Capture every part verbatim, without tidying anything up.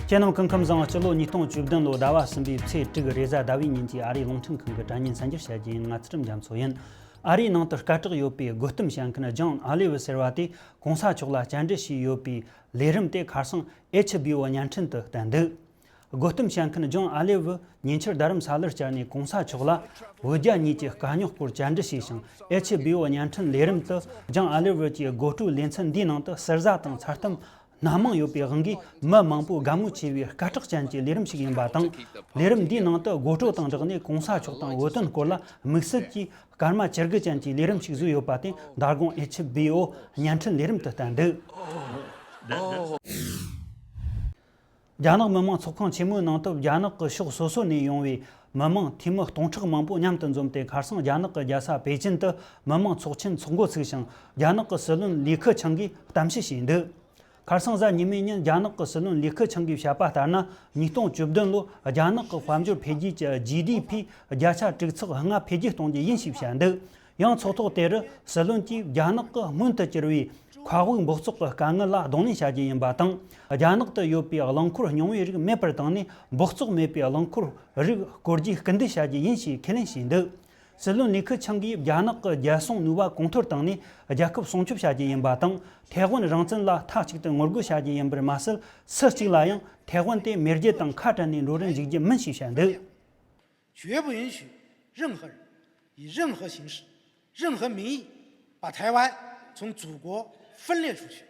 ཁྱེད་རྣམས་སྐུ་ཁམས་བཟང་། སྤྱི་ལོ་ཉིས་སྟོང་བཅུ་བདུན་ལོ་ཟླ་བ་གསུམ་པའི་ཚེས་དྲུག་རེས་གཟའ་ཟླ་བའི་ཉིན་གྱི་ཨ་རིའི་རླུང་འཕྲིན་ཁང་གི་དྲ་བརྙན་གསར་འགྱུར་བཤད་རྒྱུ་ཡིན། ང་ཚུལ་ཁྲིམས་རྒྱ་མཚོ་ཡིན། ཨ་རིའི་ནང་དུ་སྐད་གྲགས་ཡོད་པའི་དགོད་གཏམ་བཤད་མཁན་ཇོན་ཨ་ལེ་ཝི་ཟེར་བ་དེས་གོང་ས་མཆོག་ལ་བཅར་འདྲི་བྱས་ཡོད་པའི་ལས་རིམ་དེ་ཁ་སང་ཨེཆ་བི་ཨོ་བརྙན་འཕྲིན་དུ་བསྟན་འདུག་དགོད་གཏམ་བཤད་མཁན་ཇོན་ཨ་ལེ་ཝི་ཉེ་ཆར་རྡ་རམ་ས་ལར་བཅར་ནས་གོང་ས་མཆོག་ལ་བོད་རྒྱ་གཉིས་ཀྱི་དཀའ་རྙོག་སྐོར་བཅར་འདྲི་བྱས་ཤིང་། ཨེཆ་བི་ཨོ་བརྙན་འཕྲིན་ལས་རིམ་དུ་ཇོན་ཨ་ལེ་ཝི་གྱི་དགོད་བྲོའི་ལེ་ཚན་འདིའི་ནང་དུ་ཟུར་ཟ་དང་མཚར་གཏམ་སྣ་མང་ཡོད་པའི་དབང་གིས་མི་མང་པོས་དགའ་མོས་ཆེ་བའི་སྐད་གྲགས་ཅན་གྱི་ལས་རིམ་ཞིག་ཡིན་པ་དང་། ལས་རིམ་འདིའི་ནང་དུ་དགོད་བྲོ་དང་སྦྲགས་ནས་གོང་ས་མཆོག་དང་བོད་དོན་སྐོར་ལ་དམིགས་བསལ་གྱིས་སྐར་མ་བཅུ་དགུ་ཅན་གྱི་ལས་རིམ་ཞིག་བཟོས་ཡོད་པ་དེ་མདང་དགོང་ཨེཆ་བི་ཨོ་བརྙན་འཕྲིན་ལས་རིམ་དུ་བསྟན་འདུག་རྒྱ་ནག་མི་དམངས་ཚོགས་ཁང་ཆེན་མོའི་ནང་དུ་རྒྱ་ནག་གི་ཕྱོགས་སོ་སོ་ནས་ཡོང་བའི་མི་མང་འཐུས་མི་སྟོང་ཕྲག་མང་པོ་མཉམ་དུ་འཛོམས་ཏེ། ཁ་སང་རྒྱ་ནག་གི་རྒྱལ་ས་པེ་ཅིན་དུ་མི་མང་ཚོགས་ཆེན་འཚོགས་འགོ་ཚུགས་ཤིང་། རྒྱ་ནག་གི་སྲིད་བློན་ལི་ཁེ་ཆང་གིས་གཏམ་བཤད་བྱས་འདུག་ཁ་སང་གཟའ་ཉི་མའི་ཉིན་རྒྱ་ནག་གི་སྲིད་བློན་ལི་ཁེ་ཆང་གིས་བཤད་པ་ལྟར་ན། ཉིས་སྟོང་བཅུ་བདུན་ལོ་རྒྱ་ནག་གི་དཔལ་འབྱོར་འཕེལ་རྒྱས་ཀྱི་ཇི་ཌི་ཕི་བརྒྱ་ཆ་དྲུག་ཚེག་ལྔ་འཕེལ་རྒྱས་གཏོང་རྒྱུ་ཡིན་ཞེས་བཤད་འདུག་ཡང་ཚོགས་ཐོག་དེ་རུ་སྲིད་བློན་གྱིས་རྒྱ་ནག་གི་མངོན་དུ་གྱུར་བའི་མཁའ་དབུགས་འབག་བཙོག་གི་དཀའ་ངལ་ལ་གདོང་ལེན་བྱ་རྒྱུ་ཡིན་པ་དང་། རྒྱ་ནག་ཏུ་ཡོད་པའི་རླངས་འཁོར་རྙིང་བའི་རིགས་མེད་པར་བཏང་ནས། འབག་བཙོག་མེད་པའི་རླངས་འཁོར་རིགས་བཀོལ་རྒྱུའི་སྐུལ་འདེད་བྱ་རྒྱུ་ཡིན་ཞེས་ཁས་ལེན་བྱས་འདུག་སྲིད་བློན་ལི་ཁེ་ཆང་གིས་རྒྱ་ནག་གི་རྒྱལ་སྲུང་ནུས་པ་གོང་མཐོར་བཏང་ནས། རྒྱལ་ཁབ་སྲུང་སྐྱོབ་བྱ་རྒྱུ་ཡིན་པ་དང་། ཐའེ་ཝན་རང་བཙན་ལ་མཐའ་གཅིག་ཏུ་ངོ་རྒོལ་བྱ་རྒྱུ་ཡིན་པར་མ་ཟད། སུ་གཅིག་ལ་ཡང་ཐའེ་ཝན་དེ་མེས་རྒྱལ་དང་ཁ་བྲལ་ནས་འགྲོ་རུ་འཇུག་རྒྱུ་མིན་ཞེས་བཤད་འདུག 绝不允许任何人以任何形式、任何名义把台湾从祖国分裂出去。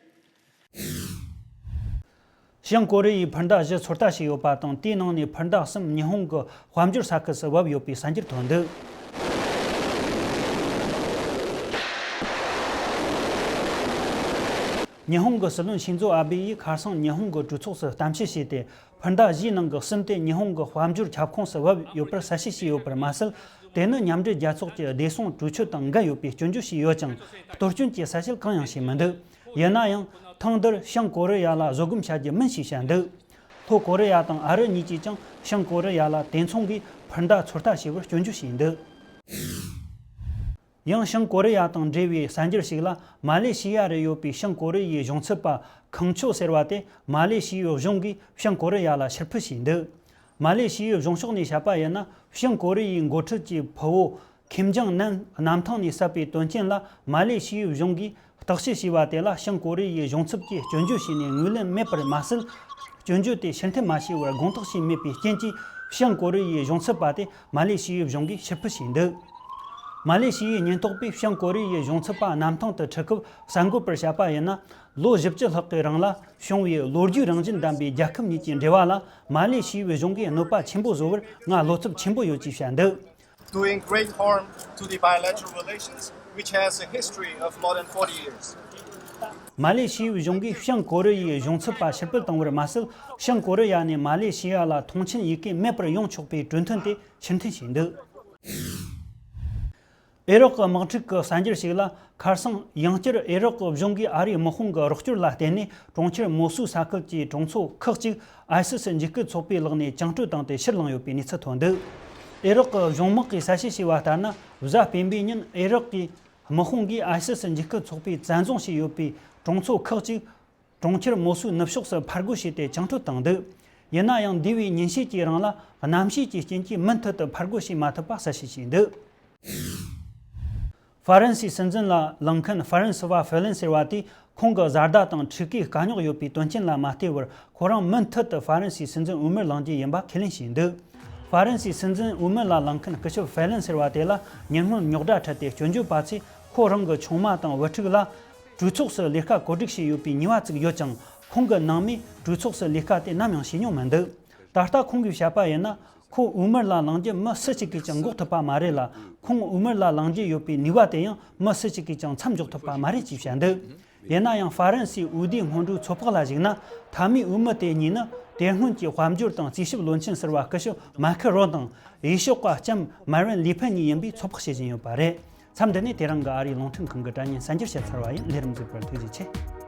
བྱང་ཀོ་རི་ཡས་འཕུར་མདའ་བཞི་ཚོད་ལྟ་བྱས་ཡོད་པ་དང་། དེའི་ནང་ནས་འཕུར་མདའ་གསུམ་ཉི་ཧོང་གི་དཔལ་འབྱོར་ས་ཁུལ་སུ་བབས་ཡོད་པའི་གསར་འགྱུར་ཐོན་འདུག་ཉི་ཧོང་གི་སྲིད་བློན་ཤིན་ཛོ་ཨ་བྷེ་ཡིས་ཁ་སང་ཉི་ཧོང་གི་གྲོས་ཚོགས་སུ་གཏམ་བཤད་བྱས་ཏེ། འཕུར་མདའ་བཞིའི་ནང་གི་གསུམ་དེ་ཉི་ཧོང་གི་དཔལ་འབྱོར་ཁྱབ་ཁོངས་སུ་བབས་ཡོད་པར་གསལ་བཤད་བྱས་ཡོད་པར་མ་ཟད། དེ་ནི་མཉམ་འབྲེལ་རྒྱལ་ཚོགས་ཀྱི་བདེ་སྲུང་གྲོས་ཆོད་དང་འགལ་ཡོད་པའི་སྐྱོན་བརྗོད་བྱས་ཡོད་ཀྱང་། གཏོར་སྐྱོན་གྱི་གསལ་བཤད་གང་ཡང་བྱས་མི་འདུག་ཡིན་ན་ཡང་། ཐེངས་འདིར་བྱང་ཀོ་རི་ཡ་ལ་བཟོད་སྒོམ་བྱ་རྒྱུ་མིན་ཞེས་བཤད་འདུག་ལྷོ་ཀོ་རི་ཡ་དང་ཨ་རི་གཉིས་ཀྱིས་ཀྱང་བྱང་ཀོ་རི་ཡ་ལ་དེ་མཚུངས་ཀྱིས་འཕུར་མདའ་ཚོད་ལྟ་བྱས་པར་སྐྱོན་བརྗོད་བྱས་འདུག་ཡང་བྱང་ཀོ་རི་ཡ་དང་འབྲེལ་བའི་གསར་འགྱུར་ཞིག་ལ། མ་ལེ་ཤི་ཡ་རུ་ཡོད་པའི་བྱང་ཀོ་རི་ཡའི་གཞུང་ཚབ་པ་ཁང་ཆོ་ཟེར་བ་དེ། མ་ལེ་ཤི་ཡའི་གཞུང་གིས་བྱང་ཀོ་རི་ཡ་ལ་ཕྱིར་ཕུད་བྱས་འདུག་མ་ལེ་ཤི་ཡའི་གཞུང་ཕྱོགས་ནས་བཤད་པ་ཡིན་ན། བྱང་ཀོ་རི་ཡའི་འགོ་ཁྲིད་ཀྱི་ཕུ་བོ་ཁིམ་ཇང་ནན་གནམ་ཐང་ནས་བསད་པའི་དོན་རྐྱེན་ལ། མ་ལེ་ཤི་ཡའི་གཞུང་གིས་བརྟག་དཔྱད་བྱས་པ་དེ་ལ། བྱང་ཀོ་རི་ཡའི་གཞུང་ཚབ་ཀྱིས་སྐྱོན་བརྗོད་བྱས་ནས་ངོས་ལེན་མེད་པར་མ་ཟད། སྐྱོན་བརྗོད་དེ་ཕྱིར་འཐེན་མ་བྱས་པར་དགོངས་དག་བྱས་མེད་པའི་རྐྱེན་གྱིས། བྱང་ཀོ་རི་ཡའི་གཞུང་ཚབ་པ་དེ་མ་ལེ་ཤི་ཡའི་གཞུང་གིས་ཕྱིར་ཕུད་བྱས་འདུག་མ་ལེ་ཤི་ཡའི་ཉེན་རྟོག་པས་བྱང་ཀོ་རི་ཡའི་གཞུང་ཚབ་པ་གནམ་ཐང་དུ་ཁྲིད་སྐབས་གསར་འགོད་པར་བཤད་པ་ཡིན་ན། ལོ་བཞི་བཅུ་ལྷག་གི་རིང་ལ་བྱུང་བའི་ལོ་རྒྱུས་རང་བཞིན་ལྡན་པའི་རྒྱལ་ཁབ་གཉིས་ཀྱི་འབྲེལ་བ་ལ་མ་ལེ་ཤི་ཡའི་གཞུང་གིས་གནོད་པ་ཆེན་པོ་བཟོ་བར་ང་བློ་འཚབ་ཆེན་པོ་ཡོད་ཅེས་བཤད་འདུག doing great harm to the bilateral relations, which has a history of more than forty years. མ་ལེ་ཤི་ཡའི་གཞུང་གིས་བྱང་ཀོ་རི་ཡའི་གཞུང་ཚབ་པ་ཕྱིར་འབུད་བཏང་བར་མ་ཟད། བྱང་ཀོ་རི་ཡ་ནས་མ་ལེ་ཤི་ཡ་ལ་མཐོང་མཆན་ཡི་གེ་མེད་པར་ཡོང་ཆོག་པའི་གྲོས་མཐུན་དེ་ཕྱིར་འཐེན་བྱས་འདུག་ཨེ་རག་གི་དམག་འཁྲུག་གི་གསར་འགྱུར་ཞིག་ལ། ཁ་སང་ཡང་བསྐྱར་ཨེ་རག་གི་གཞུང་གིས་ཨ་རིའི་དམག་དཔུང་གི་རོགས་སྐྱོར་ལ་བརྟེན་ནས། གྲོང་ཁྱེར་མོ་སུ་ས་ཁུལ་གྱི་གྲོང་ཚོ་ཁག་ཅིག་ཨའི་སི་སི་འཇིགས་སྐུལ་ཚོགས་པའི་ལག་ནས་བཅིངས་འགྲོལ་བཏང་སྟེ་ཕྱིར་བླངས་ཡོད་པའི་གནས་ཚུལ་ཐོན་འདུག་ཨེ་རག་གི་གཞུང་དམག་གིས་གསལ་བཤད་བྱས་པ་ལྟར་ན། གཟའ་སྤེན་པའི་ཉིན་ཨེ་རག་གི་དམག་དཔུང་གིས་ཨའི་སི་སི་འཇིགས་སྐུལ་ཚོགས་པས་བཙན་བཟུང་བྱས་ཡོད་པའི་གྲོང་ཚོ་ཁག་ཅིག་གྲོང་ཁྱེར་མོ་སུའི་ནུབ་ཕྱོགས་སུ་ཕར་རྒོལ་བྱས་ཏེ་བཅིངས་འགྲོལ་བཏང་འདུག་ཡིན་ན་ཡང་། འདས་པའི་ཉིན་ཤས་ཀྱི་རིང་ལ་གནམ་གཤིས་ཀྱི་རྐྱེན་གྱིས་མུ་མཐུད་དུ་ཕར་རྒོལ་བྱེད་མ་ཐུབ་པ་གསལ་བཤད་བྱས་འདུག་ཧྥ་རན་སིའི་སྲིད་འཛིན་ལ་ལངས་མཁན་ཧྥ་རན་སི་ཝ་ཧྥེ་ལན་ཟེར་བ་དེས། ཁོང་གི་བཟའ་ཟླ་དང་ཕྲུ་གུའི་དཀའ་རྙོག་ཡོད་པའི་དོན་རྐྱེན་ལ་མ་བལྟས་པར། ཁོ་རང་མུ་མཐུད་དུ་ཧྥ་རན་སིའི་སྲིད་འཛིན་འོས་མིར་ལངས་རྒྱུ་ཡིན་པ་ཁས་ལེན་བྱས་འདུག་ཧྥ་རན་སིའི་སྲིད་འཛིན་འོས་མི་ལ་ལངས་མཁན་སྐུ་ཞབས་ཧྥེ་ལན་ཟེར་བ་དེ་ལ་ཉེ་སྔོན་རྙོག་དྲ་འཕྲད་དེ་སྐྱོན་བརྗོད་པ་ཚོས་ཁོ་རང་གི་ཆུང་མ་དང་བུ་ཕྲུག་ལ་གྲོས་ཚོགས་སུ་ལས་ཀ་བཀོད་སྒྲིག་བྱས་ཡོད་པའི་ཉེས་པ་བཙུགས་ཡོད་ཀྱང་། ཁོང་གི་ནང་མིས་གྲོས་ཚོགས་སུ་ལས་ཀ་དེ་ནམ་ཡང་བྱས་མྱོང་མི་འདུག་ད་ལྟ་ཁོང་གིས་བཤད་པ་ཡིན་ན། ཁོ་འོས་མིར་ལ་ལངས་རྒྱུ་མི་སུ་གཅིག་གིས་ཀྱང་འགོག་ཐུབ་པ་མ་རེད་ལ། ཁོང་འོས་མིར་ལ་ལངས་རྒྱུ་ཡོད་པའི་ནུས་པ་དེ་ཡང་མི་སུ་གཅིག་གིས་ཀྱང་མཚམས་འཇོག་ཐུབ་པ་མ་རེད་ཅེས་བཤད་འདུག་ཡིན་ན་ཡང་། ཧྥ་རན་སིའི་འོས་བསྡུའི་སྔོན་འགྲོའི་ཚོད་དཔག་ལ་གཞིགས་ན། མཐའ་མའི་འོས་མི་དེ་གཉིས་ནི་དེ་སྔོན་གྱི་དཔལ་འབྱོར་དང་རྩིས་ཞིབ་བློན་ཆེན་ཟུར་པ་སྐུ་ཞབས་མཱ་ཁེ་རོ་དང་། འོས་ཤོག་པ་ལྕམ་མཱ་རིན་ལི་ཕེན་གཉིས་ཡིན་པའི་ཚོད་དཔག་བྱེད་བཞིན་ཡོད་པ་རེད། མཚམས་འདི་ནས་དེ་རིང་གི་ཨ་རིའི་རླུང་འཕྲིན་ཁང་གི་དྲ་བརྙན་གསར་འགྱུར་བཤད་ཚར་བ་ཡིན། ལས་རིམ་གཟིགས་པར་ཐུགས་རྗེ་ཆེ།